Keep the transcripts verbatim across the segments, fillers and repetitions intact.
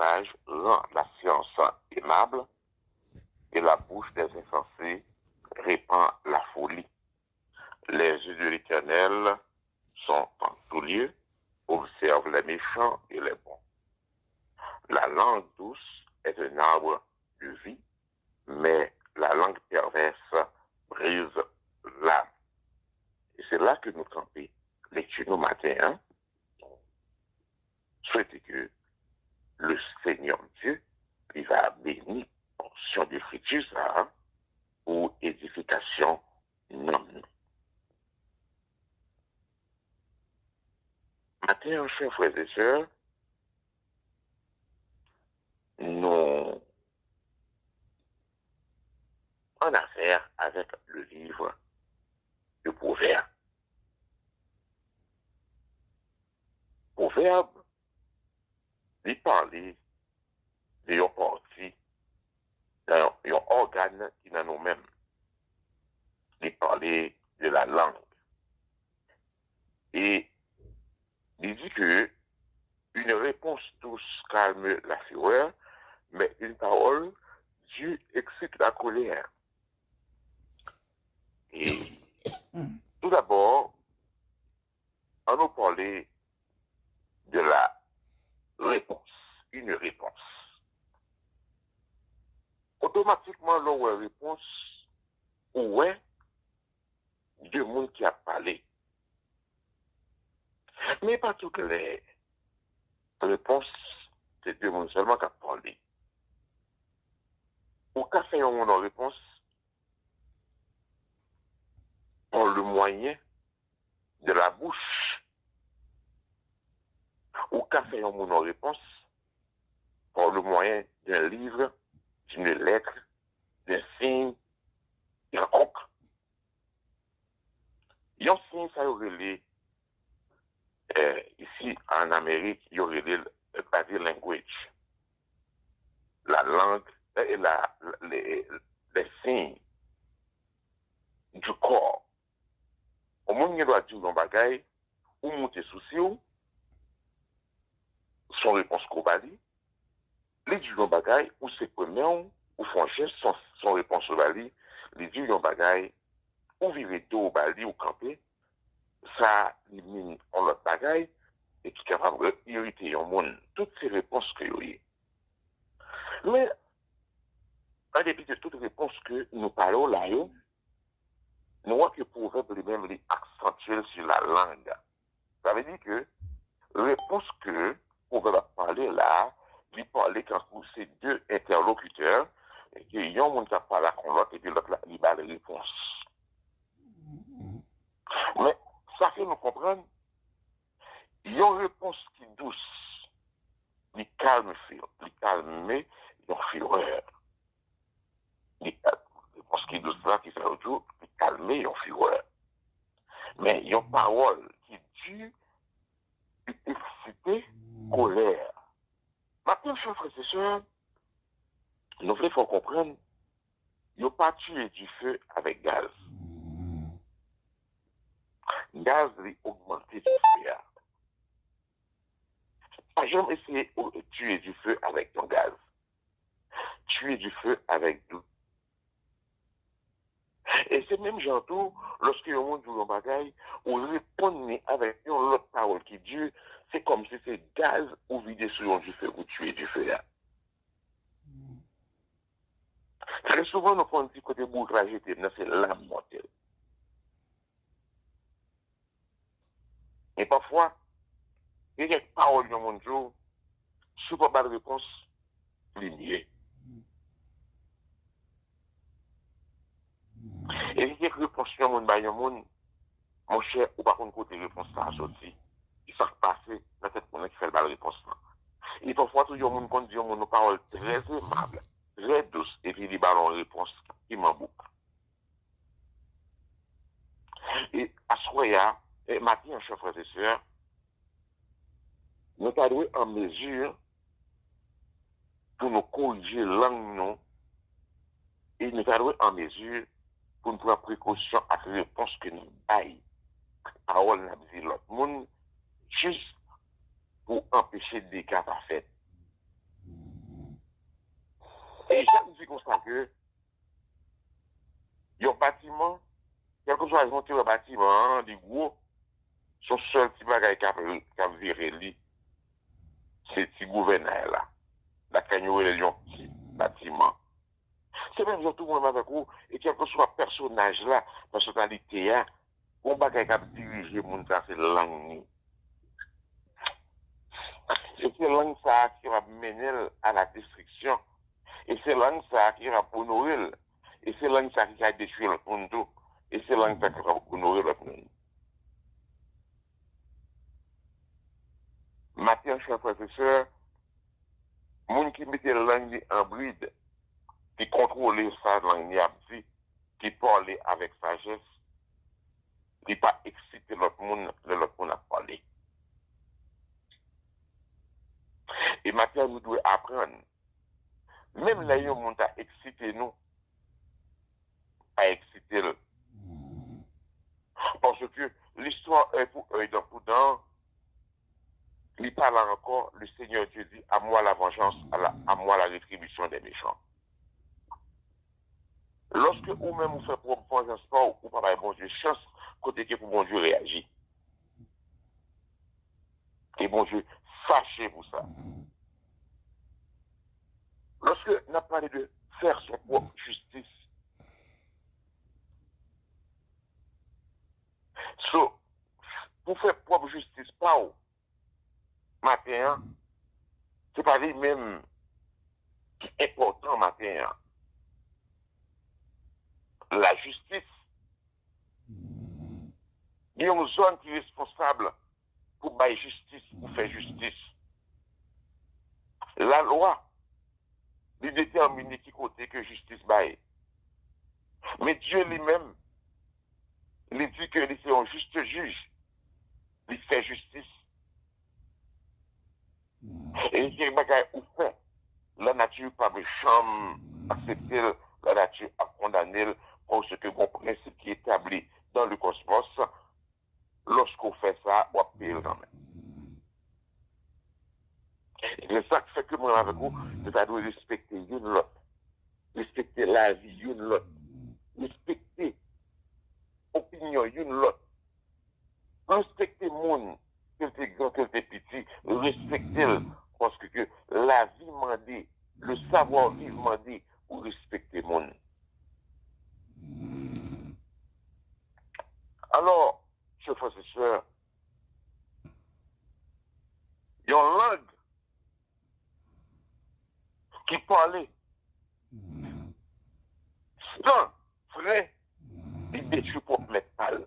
paj rend la science aimable et la bouche des insensés répand la folie. Les yeux de l'Éternel sont en tout lieu, observent les méchants et les bons. La langue douce est un arbre de vie, mais la langue perverse brise l'âme. E se la ke nou kanpe lekti nou maten an. Swete ke le Seigneur Dieu li va beni pòsyon de ekriti sa a pou edifikasyon nanm nou. Maten an, chè frè e sè, nou an afè avèk le livre de Pwovèb. Pwovèb, li pale de yon pati nan yon, yon ògàn ki nan nou menm. Li pale de la langue. E li di ke une réponse douce calme la fureur, mais une parole dure excite la colère. E tou dabò, an nou pale de la réponse, une réponse. Otomatikman, lè w wè repons, ou wè de moun ki ap pale. Men pa tout lè repons se de moun sèlman k ap pale. Ou ka fè yon moun yon repons par le moyen de la bouche. Ou ka fè yon moun yon repons par le moyen d'un livre, d'une lettre, d'un signe quelconque. Yon siy sa yo rele, eh, isi an Amerik, yo rele l body language. La langue, eh, la, les, les signes du corps. Yon moun gen dwa di w yon bagay, ou moute souse w, se yon repons ke w ba li, li di w yon bagay, ou sekwe men w, ou fè yon jès, se yon, se yon repons ou ba li, li di w yon bagay, ou vire do w ba li, ou kanpe, sa li mean yon lòt bagay, e ki kapab irite yon moun. Tout se repons ke yo ye. Men, an depi de tout repons ke nou pale w la yo, nou wè ke pwovèb li menm li aksantye l sou la lang. Sa vle di ke repons ke pwovèb ap pale la, li pale tankou se de entèlokitè, e ke yon moun k ap pale ak yon lòt, epi lòt la, li ba l repons. Men, sa ke nou konprann, yon repons ki dous, li kalme fi-, li kalme yon firè. Li, repons ki dous la, ki fè yo di w, li kalme yon firè. Men yon pawòl ki di, li eksite kolè. Maten, chè frè e sè, nou vle fè w konprann, yo pa tiye dife avèk gaz. Gaz, li ogmante dife a. Pa janm eseye o-, tiye dife avèk yon gaz. Tiye dife avèk dlo. E se menm jan tou, lòske yon moun di w yon bagay, ou reponn li avèk yon lòt pawòl ki di, se kòmsi se gaz ou vide sou yon dife pou tiye dife a. Trè souvan, nou konn di kote bourk la jete m nan, se la m monte l. E pafwa, gen kèk pawòl yon moun di w, si w pa ba l repons, li nye. E gen kèk repons yon moun bay yon moun, monchè, ou pa konn kote repons sa a soti. Ki sa k pase nan tèt moun nan ki fè l ba l repons lan. E pafwa tou, yon moun konn di yon moun yon pawòl trè emab, trè dous, epi li ba l yon repons ki manbouk. E aswè a, e maten an, chè frè e sè, nou ta dwe an mezi pou nou korije lang nou, e nou ta dwe an mezi pou n pran prekosyon ak repons ke n ap bay, ak pawòl n ap di lòt moun, jis pou anpeche dega pa fèt. E Jacques di konsa ke yon batiman, kèlkeswa jan w te wè batiman an, li gwo, se yon sèl ti bagay k ap, k ap vire li, se ti gouvènay la. Lakay nou rele l yon ti batiman. Se menm jan tou mwen menm avèk ou, e kèlkeswa pèsonaj la, pèsonalite a, gon bagay k ap dirije moun sa, se lang li. E se lang sa a ki kapab mennen l a la destriksyon. E se lang sa a ki kapab onore l. E se lang sa a ki ka detwi lòt moun tou. E se lang sa a ki kapab onore lòt moun. Maten an, chè frè e sè, moun ki mete lang li an brid, ki kontwole sa lang li ap di, ki pale avèk sajès, li pa eksite lòt moun lè lòt moun ap pale. E maten an, nou dwe aprann, menm lè yon moun ta eksite nou, pa eksite l. Paske listwa œil pour œil, dent pour dent, li pa la ankò, le Seigneur Dieu dit, à moi la vengeance, à la, à moi la rétribution des méchants. Lòske ou menm ou fè pwòp vanjans pa w, ou pa bay Bondye chans kote ke pou Bondye reyaji. E Bondye fache pou sa. Lòske n ap pale de fè son pwòp jistis, so, pou fè pwòp jistis pa w, maten an, se pa li menm ki enpòtan maten an. Lajistis. Gen yon zòn ki responsab pou bay jistis, pou fè jistis. Lalwa, li detèmine ki kote ke jistis bay. Men Dye li menm, li di ke li se yon jis jij. Li fè jistis. E gen bagay ou fè, lanati pa janm aksepte l, lanati ap kondane l, paske gen yon prensip ki etabli dans le cosmos, lòske w fè sa, w ap peye l kanmenm. E se sa k fè ke mwen avèk ou, nou ta dwe respekte youn lòt, respekte lavi youn lòt, respekte opinyon youn lòt, respekte moun, ke l te gran, ke l te piti, respekte l, paske ke lavi mande, le savoir vivre mande pou respekte moun. Alò, chè frè e sè, yon lang ki pale san fren, li detwi pwòp mèt pa l.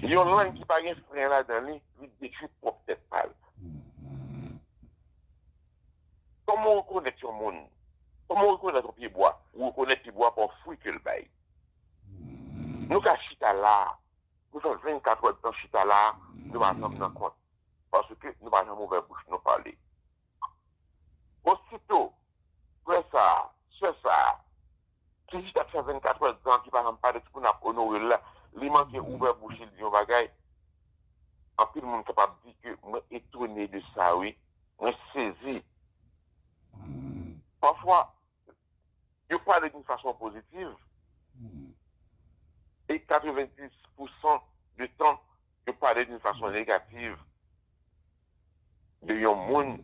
Yon lang ki pa gen fren ladan li, li detwi pwòp tèt pa l. Kòman w rekonèt yon moun? Kòman w rekonèt yon pyebwa? Ou rekonèt pyebwa pa yon fwi ke l bay. Nou ka chita la a, nou fè vennkat èdtan chita la a, nou pa janm nan kont. Paske nou pa janm ouvè bouch nou pale. Osito, frè sa a, sè sa a, ki jis ap fè vennkat èdtan, ki pa janm pale, ti pou n ap onore l la, li manke ouvè bouch li di yon bagay, anpil moun kapab di ke mwen etone de sa, wi, mwen sezi. Pafwa, yo pale d'une façon positive, e katrevenndis pousan de tan, yo pale d'une façon négative de yon moun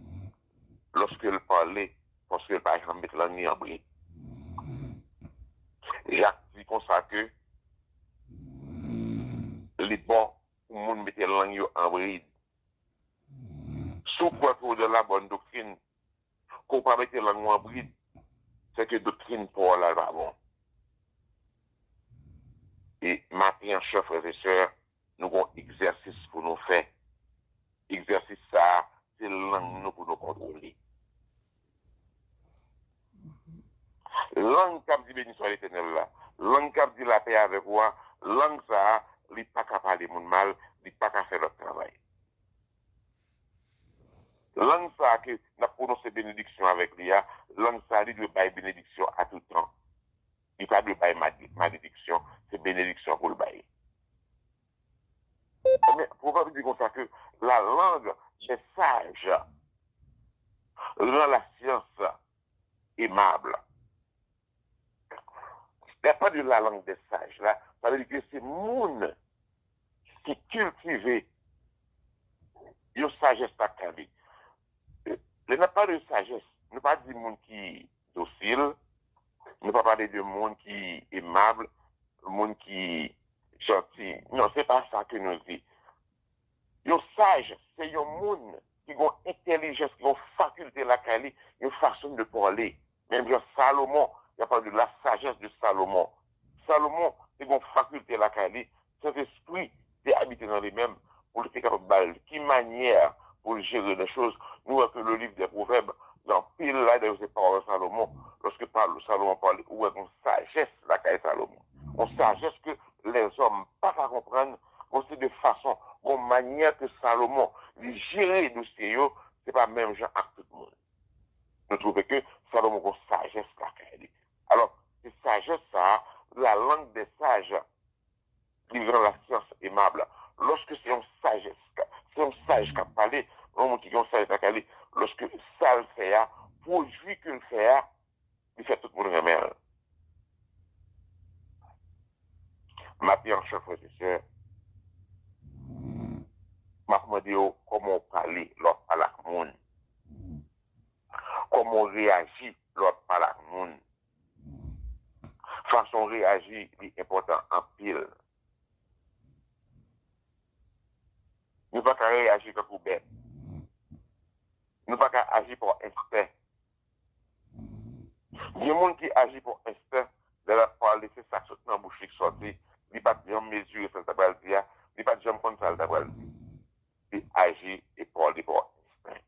lòske l pale, paske l pa janm met lang li an brid. Jak di konsa ke li bon pou moun mete lang yo an brid. Si w kwè ke w dans la bonne doctrine, ke w pa mete lang ou an brid, se ke doktrin pa w la pa bon. E maten an, chè frè e sè, nou gon egzèsis pou nou fè. Egzèsis sa a, se lang nou pou nou kontwole. Lang k ap di beni swa Letènèl la, lang k ap di lapè avèk ou a, lang sa a, li pa ka pale moun mal, li pa ka fè lòt travay. Lang sa a ke n ap pwononse benediksyon avèk li a, lang sa a, li dwe bay benediksyon a tout tan. Li pa dwe bay madi-, malediksyon, se benediksyon pou l bay. Men, pwovèb di konsa ke la langue des sages rend la science emab. Lè n ap pale de la langue des sages la, sa vle di ke se moun ki kiltive yon sajès lakay li. Lè n ap pale de sajès, nou pa di moun ki dosil, nou pa pale de moun ki emab, moun ki janti. Non, se pa sa ke nou di. Yon saj, se yon moun ki gon entèlijans, ki gon fakilte lakay li, yon fason de pale. Menm jan Salomon, y ap pale de la sagesse de Salomon. Salomon te gon fakilte lakay li, Sentespri te abite nan li menm, pou li te kapab ba l ki manyè pou l jere lè choz. Nou wè ke le livre des Proverbes, gen anpil ladan yo se pawòl Salomon. Lòske pa-, Salomon pale, ou wè gon sajès lakay Salomon. Yon sajès ke lèzòm pa ka konprann, gon seri de fason, gon manyè ke Salomon li jere dosye yo, se pa menm jan ak tout moun. Nou twouve ke Salomon gon sajès lakay li. Alò, se sajès sa a, la langue des sages, li rann la science aimable. Lòske se yon sajès, se yon saj k ap pale, yon moun ki gen yon sajès lakay li, lòske sa l fè a, pwodui ke l fè a, li fè tout moun renmen l. Maten an, chè frè e sè, m ap mande w kòman w pale lè w ap pale ak moun. Kòman w reyaji lè w ap pale ak moun. Fason w reyaji, li enpòtan anpil. Nou pa ka reyaji tankou bèt. Nou pa ka aji pa ensten. Gen moun ki aji pa ensten, lè l ap pale, se sa k sot nan bouch li k sòti. Li pa t janm mezire sa l ta pral di a, li pa t janm konn sa l ta pral di. Li aji e pale pa ensten.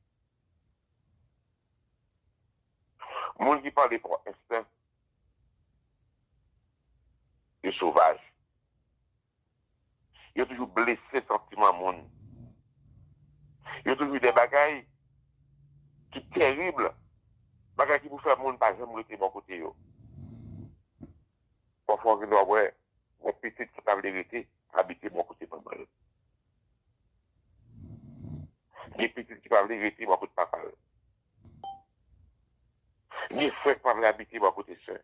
Moun ki pale pa ensten, yo sovaj. Yo toujou blese santiman moun. Yo toujou di bagay ki terib, bagay ki pou fè moun pa janm rete bò kote yo. Pafwa, gen dwa wè, yon pitit ki pa vle rete, abite bò kote manman l. Gen pitit ki pa vle rete bò kote papa l. Gen frè ki pa vle abite bò kote sè.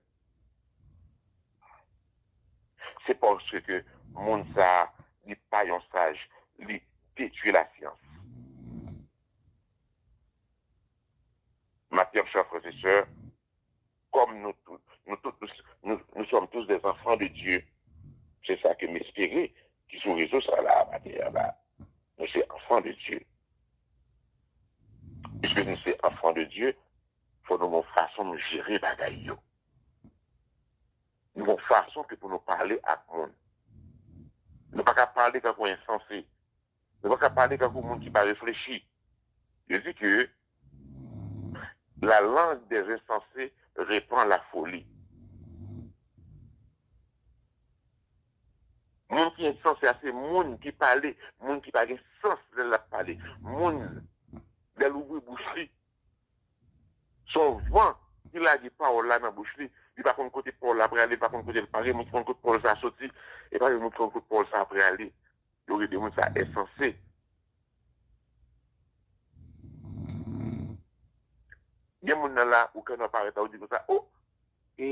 Se paske moun sa a, li pa yon saj, li detwi lasyans. Maten an, chè frè e sè, comme nous tous, nous tous, nous, nous, nous sommes tous des enfants de Dieu. Se sa ke m espere ki sou rezo sa la, maten an la. Nou se enfants de Dieu. Piske nou se enfants de Dieu, fò nou gon fason nou jere bagay yo. Nou gon fason ke pou nou pale ak moun. Nou pa ka pale tankou ensanse. Nou pa ka pale tankou moun ki pa reflechi. Yo di ke la langue des insensés répand la folie. Moun ki ensanse a se moun ki pale, moun ki pa gen sans lè l ap pale. Moun, lè l ouvri bouch li, se yon van ki lage pawòl la nan bouch li. Li pa konn kote pawòl la prale, li pa konn kote l pale, moun ki konn kote pawòl sa soti, e pa gen moun ki konn kote pawòl sa prale. Yo rele moun sa ensanse. Gen moun nan la, ou ka nan parèt la, ou di konsa, o, e,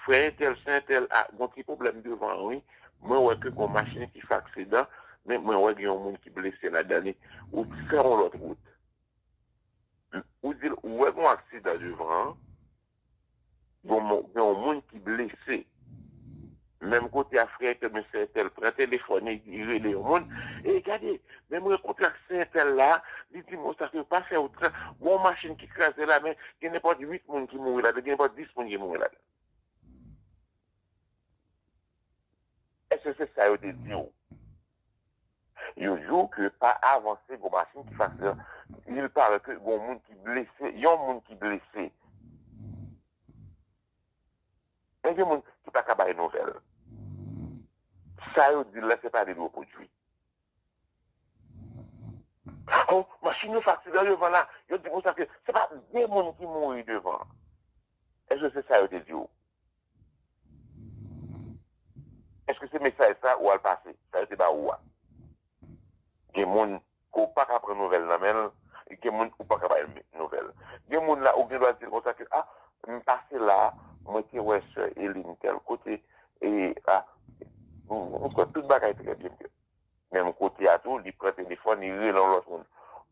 frè entèl, sè entèl, a, gon ti pwoblèm devan an, wi. Mwen wè ke gon machin ki fè aksidan, men mwen wè gen yon moun ki blese ladan li. Ou fè yon lòt wout. Ou di l, ou wè gon aksidan devan an, gon mo-, gen yon moun ki blese. Menm kote a, frè entèl, men sè entèl pran telefòn, li, li rele yon moun. E gade, men m rankontre ak sè entèl la, li di m konsa ke pa fè wout sa. Gon machin ki kraze la, men gen nenpòt uit moun ki mouri ladan, gen nenpòt dis moun ki mouri ladan. Èske se sa yo te di w? Yo di w ke pa avanse, gon machin ki fè aksidan. Il paraît ke gon moun ki blese, yon moun ki blese. Men gen moun ki pa ka bay nouvèl. Sa yo di la, se pa de gwo pwodui. O, machin yo fè aksidan devan la. Yo di konsa ke se pa de moun ki mouri devan. Èske se sa yo te di w? Èske se mesaj sa ou al pase, sa yo te ba ou a? Gen moun ke w pa ka pran nouvèl nan men l, gen moun ou pa ka bay nouvèl. Gen moun la, ou gen dwa di l konsa ke, a, M pase la, mwen te wè sè Elin tèl kote, e, a, m, m kwè tout bagay trè byen. Menm kote a tou, li pran telefòn, li rele yon lòt moun.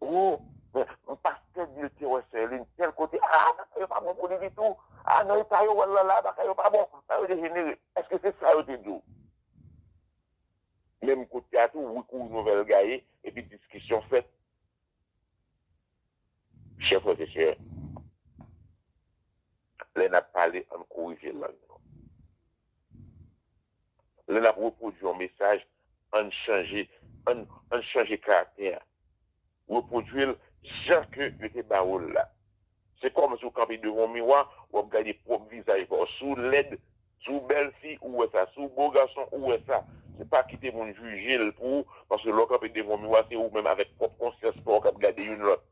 O, men, m pastè di l te wè sè Elin tèl kote, a, bagay yo pa bon pou li ditou. A, nan eta yo wè l lan la, bagay yo pa bon. Bagay yo dejenere. Èske se sa yo te di w? Menm kote a tou, wi, kouri nouvèl gaye, epi diskisyon fèt. Chè frè e sè, lè n ap pale, ann korije lang nou. Lè n ap repwodui yon mesaj, ann chanje, ann, ann chanje karaktè a. Repwodui l jan ke yo te ba w l la. Se kòmsi w kanpe devan yon miwa, w ap gade pwòp vizaj pa w. Si w lèd, si w bèl fi, ou wè sa. Si w bo gason, ou wè sa. Se pa kite moun jije l pou ou, paske lè w kanpe devan yon miwa, se ou menm avèk pwòp konsyans pa w k ap gade youn lòt.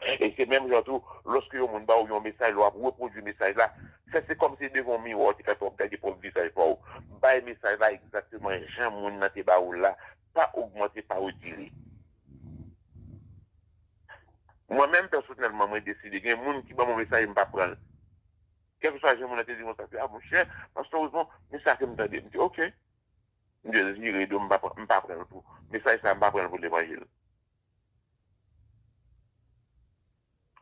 E se menm jan tou, lòske yon moun ba w yon mesaj, lè w ap repwodui mesaj la, fè se kòmsi devan yon miwa w te kanpe w ap gade pwòp vizaj pa w. Bay mesaj la egzakteman jan moun nan te ba w l la, pa ogmante, pa retire. Mwen menm, pèsonèlman, mwen deside, gen moun ki ban m yon mesaj, m pa pran l. Kèlkeswa jan moun nan te di m sa, se, a, monchè, pastè Rosemond, men sa ke m tande. M di, oke. M di, vire do, m pa pran, m pa pran l pou, mesaj sa, m pa pran l pou levanjil.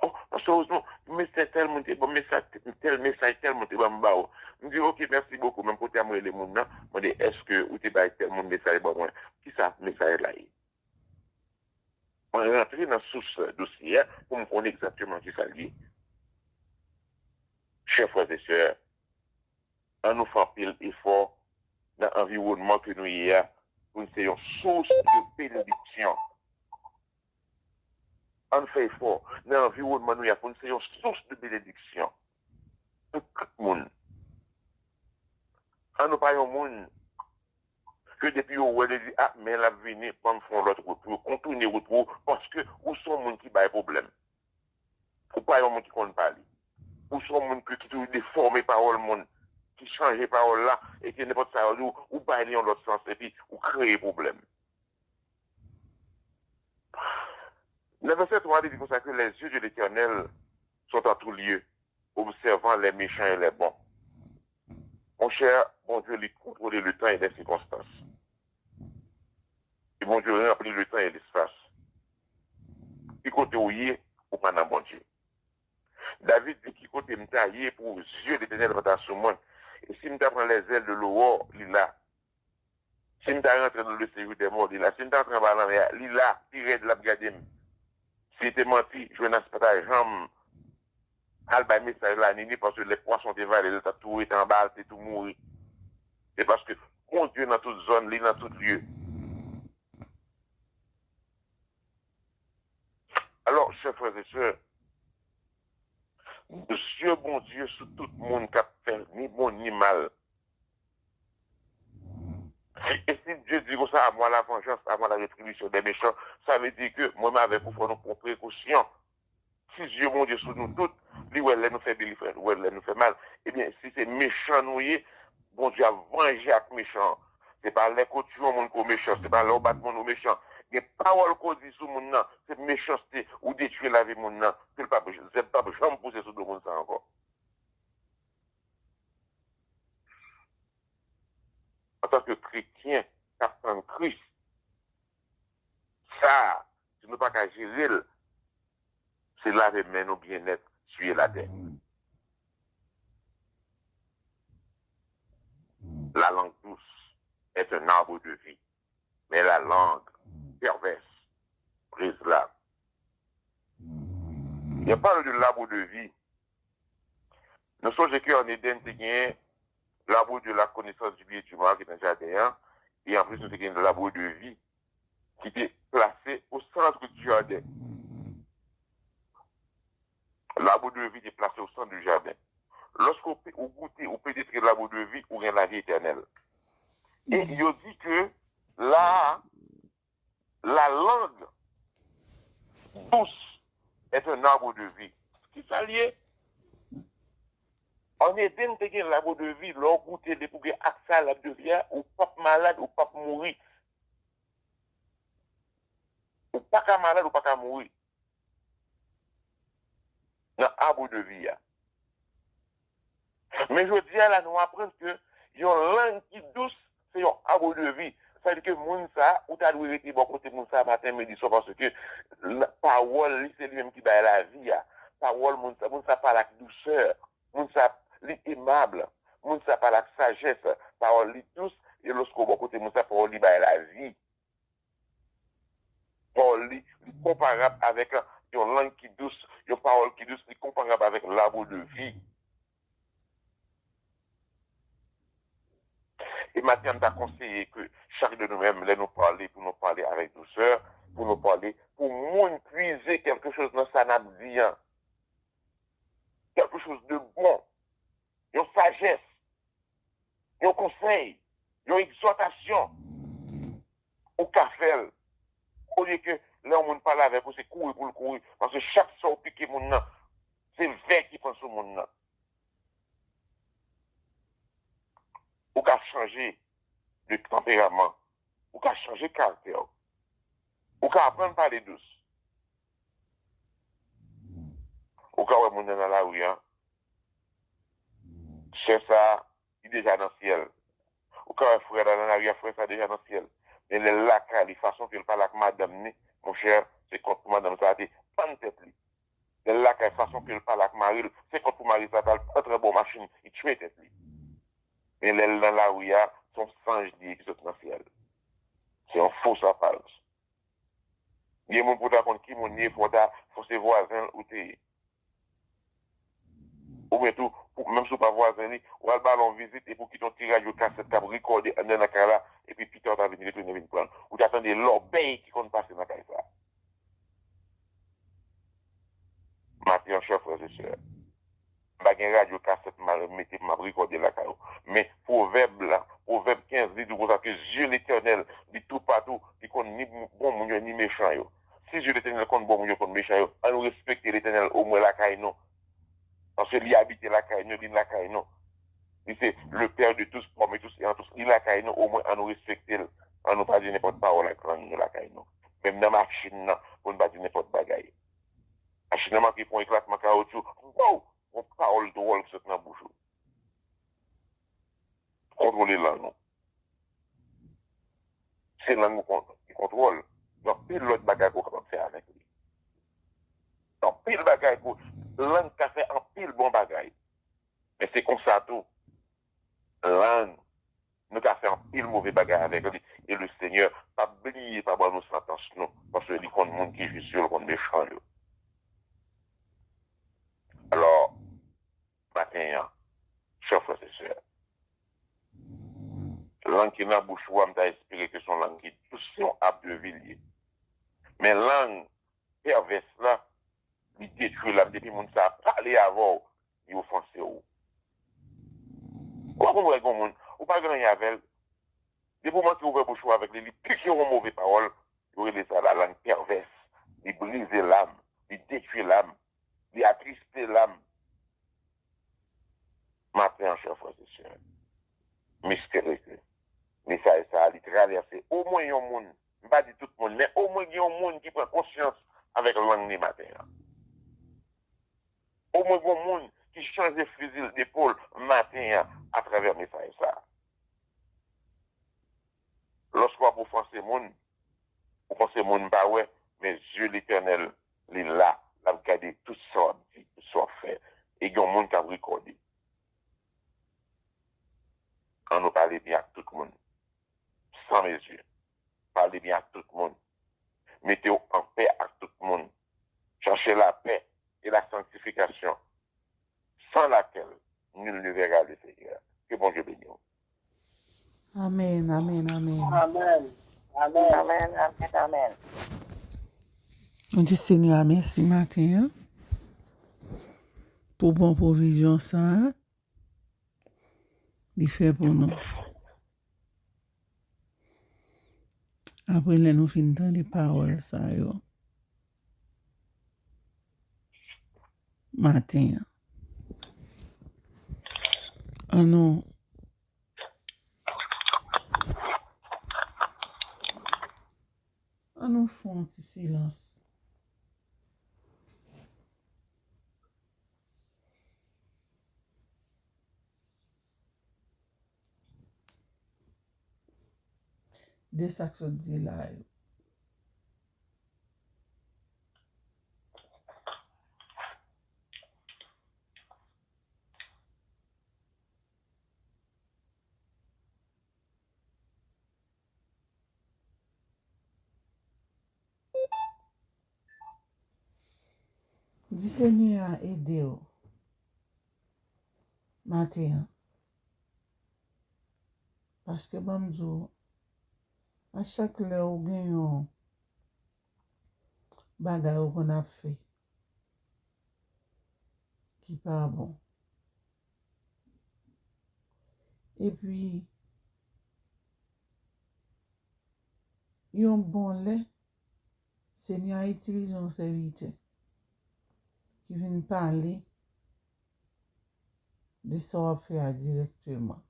O, pastè Rosemond, mesaj tèl moun te ban m, mesaj, tèl mesaj tèl moun te ban m ba w. M di, oke, mèsi bokou. Menm kote a, m rele moun nan, mande, èske ou te bay tèl moun mesaj ban mwen? Kisa mesaj la ye? Mwen rantre nan sous dosye a pou m konnen egzakteman kisa l ye. Chè frè e sè, ann nou fè anpil efò nan anviwònman ke nou ye a pou n se yon sous de benediksyon. Ann fè efò nan anviwònman nou ye a pou n se yon sous de benediksyon pou tout moun. Ann nou pa yon moun ke depi yo wè, yo di, a, men l ap vini, ban m fè yon lòt wout pou yo kontounen wout pou ou, paske ou se yon moun ki bay pwoblèm. Ou pa yon moun ki konn pale. Ou se yon moun ki, ki toujou defòme pawòl moun, ki chanje pawòl la, e ke nenpòt sa yo di w, ou bay li yon lòt sans, epi ou kreye pwoblèm. Nan vèsè twa, li di konsa ke les yeux de l'Éternel sont en tout lieu, observant les méchants et les bons. Monchè, Bondye, li kontwole le tan e lè sikonstans. E Bondye ranpli le tan e lespas. Ki kote w ye, ou pa nan Bondye. David di, ki kote m ta ye pou zye Letènèl pa ta sou mwen? E si m ta pran les ailes de l'aurore, li la. Si m ta rantre dans le séjour des morts, li la. Si m ta rantre anba lanmè a, li la, pi rèd, l ap gade m. Si l te manti, Jonas pa ta janm al bay mesaj la ni ni, paske lè pwason te vale l, l t ap tou rete anba a, l te tou mouri. Se paske Bondye nan tout zòn, li nan tout lye. Alò, chè frè e sè, zye Bondye sou tout moun k ap fè ni bon ni mal. E si Dye di konsa, à moi la vengeance, à moi la rétribution des méchants, sa vle di ke mwen menm avèk ou fò nou pran prekosyon. Si zye Bondye sou nou tout, li wè lè nou fè byen, li fè, wè lè nou fè mal. Ebyen, si se mechan nou ye, Bondye ap vanje ak mechan an. Se pa lè ke w tiye yon moun ke w mechan, se pa lè w bat moun ou mechan. Gen pawòl ke w di sou moun nan, se mechanste, ou detwi lavi moun nan, ke l p ap, zèb p ap janm pouse sou do moun sa ankò. Antanke kretyen k ap tann Kris, sa a, si nou pa ka jere l, se lave men nou byen nèt, siye l atè. La langue douce est un arbre de vie, mais la langue perverse brise l'âme. Yo pale de l'arbre de vie. Nou sonje ke an Eden te gen l'arbre de la connaissance du bien et du mal ki nan jaden an, e anplis nou te gen l'arbre de vie ki te plase au centre du jardin. L'arbre de vie te plase au centre du jardin. Lòske ou, ou goute, ou penetre l'arbre de vie, ou gen lavi etènèl. E yo di ke la, la langue douce est un arbre de vie. Kisa l ye? An Eden te gen l'arbre de vie, lè w goute li pou gen ak sa l'arbre de vie a, ou p ap malad, ou p ap mouri. Ou pa ka malad, ou pa ka mouri. nan arbre de vie a. Men jodi a la, nou aprann ke yon lang ki dous, se yon arbre de vie. Sa vle di ke moun sa, ou ta dwe rete bò kote moun sa maten, midi, swa, paske pawòl li, se li menm ki bay lavi a. Pawòl moun sa, moun sa pale ak dousè. Moun sa, li emab. Moun sa pale ak sajès. Pawòl li dous, e lòske w bò kote moun sa, pawòl li bay lavi. Pawòl li, li konparab avèk yon lang ki dous, yon pawòl ki dous, li konparab avèk l'arbre de vie. E maten an, m ta konseye ke chak de nou menm, lè nou pale, pou nou pale avèk dousè, pou nou pale, pou moun puize kèlke choz nan sa n ap di an. Kèlke choz de bon, yon sajès, yon konsèy, yon egzòtasyon, ou ka fè l. Olye ke lè yon moun pale avèk ou, se kouri pou l kouri. Paske chak sa w pike moun nan, se vè ki pran sou moun nan. Ou ka chanje de tanperaman. Ou ka chanje karaktè w. Ou ka aprann pale dous. Ou ka wè moun nan nan lari a, sè sa, li deja nan syèl. Ou ka wè frè la nan lari a, frè sa deja nan syèl. Men lè l lakay li, fason ke l pale ak madanm ni, monchè, se kont pou madanm sa te pann tèt li. Lè l lakay, fason ke l pale ak mari l, se kont pou mari sa t al antre anba yon machin, li tchwe tèt li. Men lè l nan lari a, se yon zanj li ye ki sot nan syèl. Se yon fo saparis. Gen moun pou w ta konn ki moun li ye, fò w ta, fò se vwazen l ou te ye. Oubyen tou, pou, menm si w pa vwazen li, w al ba l yon vizit epi w kite yon ti radyo kasèt k ap rekòde anndan nan kay la, epi pita w ta vin retounen vin pran l. Ou ta tande lòbèy ki konn pase nan kay sa. Maten an, chè frè e sè, m pa gen radyo kasèt m al mete pou m ap rekòde lakay ou. Men pwovèb la, pwovèb kenz, li di konsa ke zye Letènèl, li toupatou, li konn ni bon moun yo, ni mechan yo. Si zye Letènèl konn bon moun yo, konn mechan yo, ann nou respekte Letènèl omwen lakay nou. Paske li abite lakay nou, li lakay nou. Li se le père de tous, promet tous et en tous. Li lakay nou, omwen ann nou respekte l. Ann nou pa di nenpòt pawòl ak lang nou lakay nou. Menm nan machin nan, pou n pa di nenpòt bagay. Machin nan manke pran eklatman kawotchou. Wow! Yon pawòl dwòl ki sot nan bouch ou. Kontwole lang nou. Se lang nou kon-, ki kontwòl. Gen anpil lòt bagay ke w kapab fè avèk li. Anpil bagay ke w, lang ka fè anpil bon bagay. Men se konsa tou, lang, nou ka fè anpil move bagay avèk li. E le Senyè p ap bliye pa ban nou santans nou, paske li konn moun ki jis yo, li konn mechan yo. Alò, maten an, chè frè e sè, lang ki nan bouch ou a, m ta espere ke se yon lang ki dous, se yon arbre de vie li ye. Men lang pèvès la, li detwi l ap, depi moun sa a pale avè w, li ofanse w. Ou pa konn wè gen moun, ou pa gen anyen avè l, depi w manke ouvè bouch ou avèk li, li pike w yon move pawòl, yo rele sa la langue perverse. Li brize lam, li detwi lam, li atriste lam. Maten an, chè frè e sè, m espere ke mesaj sa a, li travèse omwen yon moun. M pa di tout moun, men omwen gen yon moun ki pran konsyans avèk lang li maten an. Omwen gen yon moun ki chanje fizi l depòl maten an atravè mesaj sa a. Lòske w ap ofanse moun, ou panse moun pa wè, men zye Letènèl, li la, l ap gade tout sa w ap di, tout sa w ap fè. E gen yon moun k ap rekòde. Ann nou pale byen ak tout moun. San mezi. Pale byen ak tout moun. Mete w anpè ak tout moun. Chache lapè e la sanctification, sans laquelle nul ne verra le Seigneur. Ke Bondye beni w. Amèn, amèn, amèn. Amèn. Amèn. Amèn, amèn, amèn. Nou di Senyè a mèsi maten an pou bon pwovizyon sa a li fè pou nou. Apre lè nou fin tande pawòl sa yo maten an, ann nou, ann nou fè yon ti silans. de sa k sot di la yo. Di Senyè a ede w maten an. Paske ban m di w, a chak lè ou gen yon bagay ou konn ap fè ki pa bon. Epi, yon bon lè, Senyè a itilize yon sèvitè ki vin pale de sa w ap fè a dirèkteman.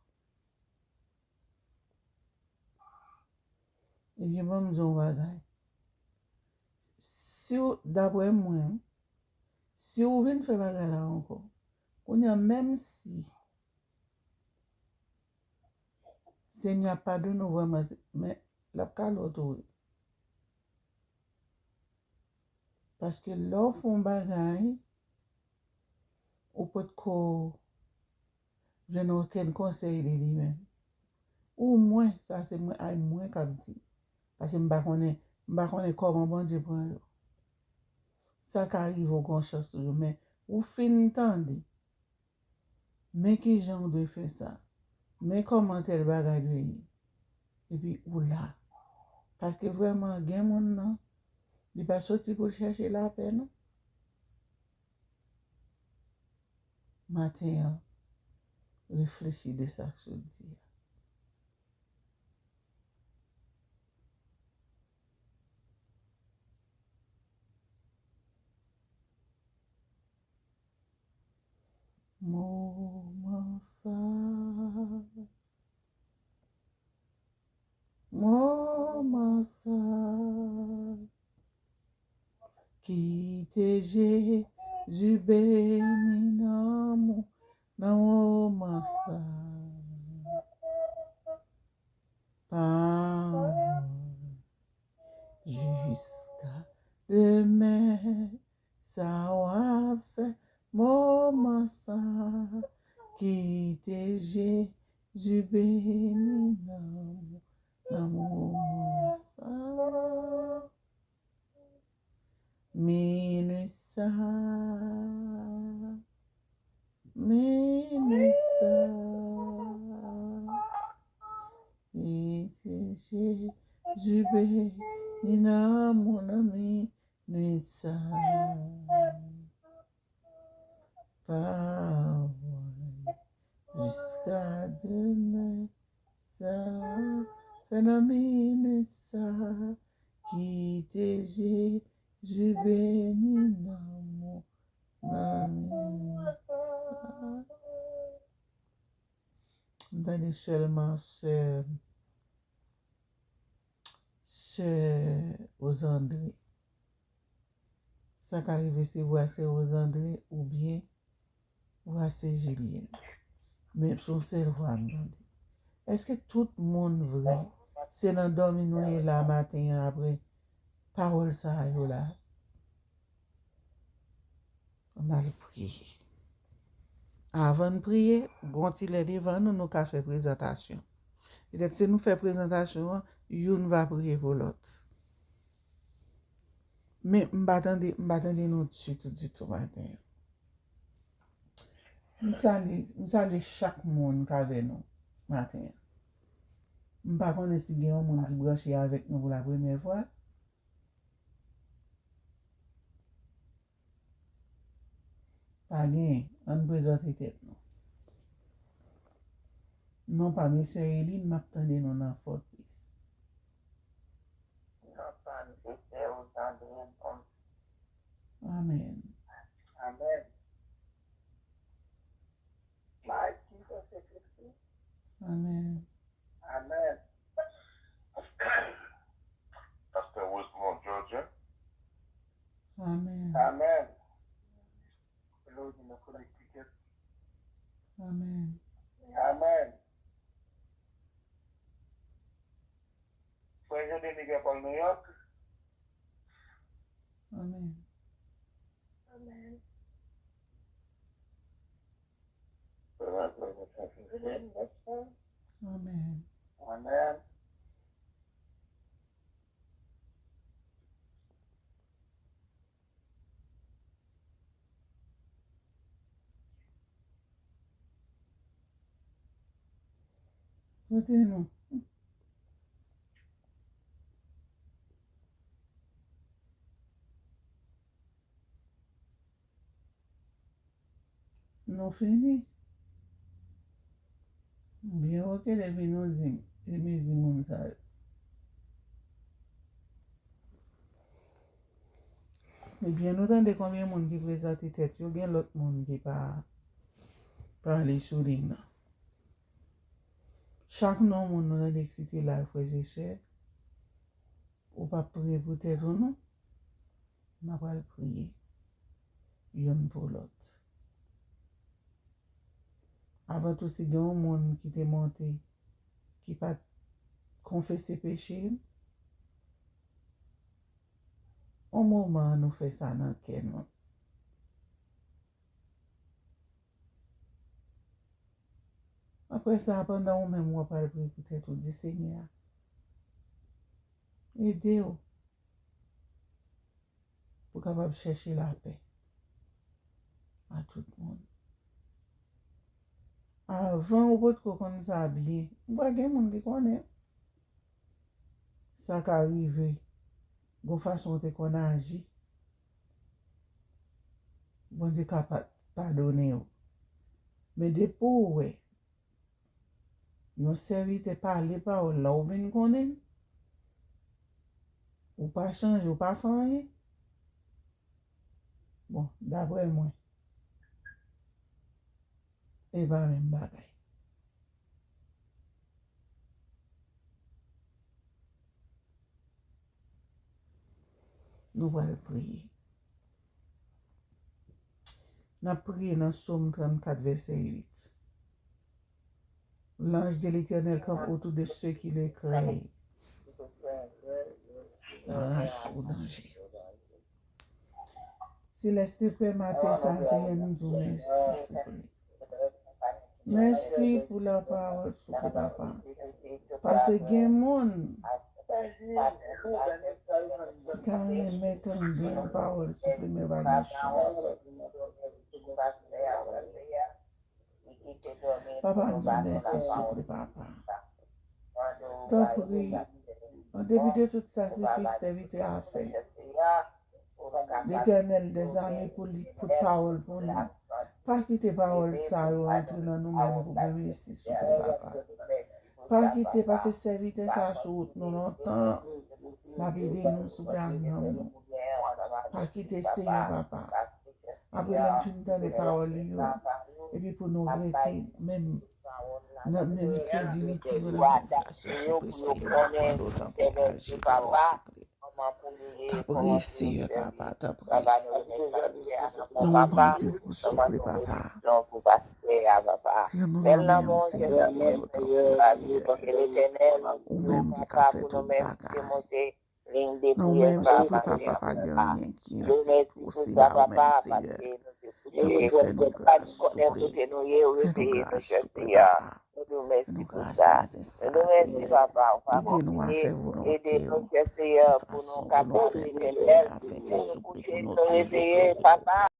Ebyen, ban m di w yon bagay. Si w, daprè mwen, si w vin fè bagay la ankò, kounye a, menm si Senyè a padone w vrèman, men l ap kale w tou wi. Paske lè w fè yon bagay, ou potko jwenn okenn konsèy de li menm. Ou mwen, sa se mwen, ay mwen k ap di. Paske m pa konnen, m pa konnen kòman Bondye pran yo. Sa ka rive w gen yon chans toujou, men ou fin tande. Men kijan w dwe fè sa. Men kòman tèl bagay dwe ye. Epi ou la. Paske vrèman, gen moun nan, li pa soti pou l chèche lapè, non. Maten an, reflechi de sa k sot di a. Moman sa, moman sa, kite Jezi beni nan mo-, nan moman sa. Pa mwen, jiska demen, sa w ap fè moman sa, kite Jezi beni nan, nan moman sa. Minit sa, minit sa, kite Jezi beni nan moman nan mi- Nwit sa, pa wè, jiska demen, sa fè nan minit sa, kite Jezi beni nan mo, nan minit sa. M tande sèlman sè, sè Rosandre. Sa ka rive se vwa sè Rosandre oubyen vwa sè Julienne. Men se yon sèl vwa m tande. Èske tout moun vre, se nan dòmi nou ye la maten an apre pawòl sa yo la? Ann al priye. Avan n priye, gon ti lè devan nou, nou ka fè prezantasyon. Petèt si nou fè prezantasyon an, youn va priye pou lòt. Men m pa tande, m pa tande nou ditou, ditou maten an. M salye, m salye chak moun k avè nou maten an. M pa konnen si gen yon moun ki branche avèk nou pou la premyè fwa. Pa genyen, ann prezante tèt nou. Non pa m se Sè Eline, m ap tande nou nan Fort Pierce. Non pa m se Sè Rosandre, non. Amèn. Amèn. Amèn. Amèn. Pastè Rosemond Georgia. Amèn. Amèn. Claudine Connecticut. Amèn. Amèn. Bonjou, Deni Pierre Paul, New York. Amèn. Amèn. Amèn. Amèn. Kote nou? Nou fini? Byen, oke, depi nou di m, e mezi moun sa yo. Ebyen, nou tande konbyen moun ki prezante tèt yo, gen lòt moun ki pa pale sou liy nan. Chak non moun nou tande ki site la, frè e sè, ou p ap priye pou tèt ou non. N a pral priye youn pou lòt. Avan tou, si gen yon moun ki te monte, ki pa t konfese peche l, yon moman nou fè sa nan kè nou. Apre sa, pandan ou menm w ap pral priye pou tèt ou, di Senyè a, ede w pou w kapab chèche lapè a tout moun. Avan ou potko konn sa byen, ou pa gen moun ki konnen. Sa ka rive, gon fason ou te konn aji, Bondye ka pa, padone w. Men depi w wè yon sèvitè pale pawòl la, ou vin konnen l, ou pa chanje, ou pa fè anyen. Bon, daprè mwen, e pa menm bagay. Nou pral priye. N ap priye nan Sòm trannkat, vèsè uit. L'ange de l'Éternel campe autour de ceux qui le craignent. Rache au danger. Selès, te prè maten sa, Senyè, nou di w mèsi, souple. Mèsi pou lapawòl, souple, papa. Paske gen moun ki ta renmen tande yon pawòl, souple, men yo pa gen chans. Papa, m di w mèsi, souple, papa. Tanpri, an depi de tout sakrifis sèvitè a fè, Letènèl dèzame pou li pote pawòl pou nou. Pa kite pawòl sa yo antre nan nou menm pou mwen, mèsi, souple, papa. Pa kite, paske sèvitè sa a sou wout nou lontan. L ap ede nou, souple, ak nanm nou. Pa kite, Senyè, papa. Apre lè n fin tande pawòl li yo, epi pou nou rete menm nan menm kredilite yo, nan menm fè sou souple, Senyè, pran nou tan pou aji, papa, souple. Tanpri, Senyè, papa, tanpri. Nan moman di w, souple, papa. Fè nou nan men w, Senyè, pran nou tanpri, Senyè. Ou menm ki ka fè tout bagay. Nan ou menm, souple, papa, pa gen anyen ki enposib a ou menm, Senyè. Tanpri, fè nou gras, souple. Fè nou gras, souple, papa. Fè nou gras maten sa, Senyè. Ede nou a fè volonte w nan fason pou nou fè l, Senyè, afenke, souple, pou nou toujou fè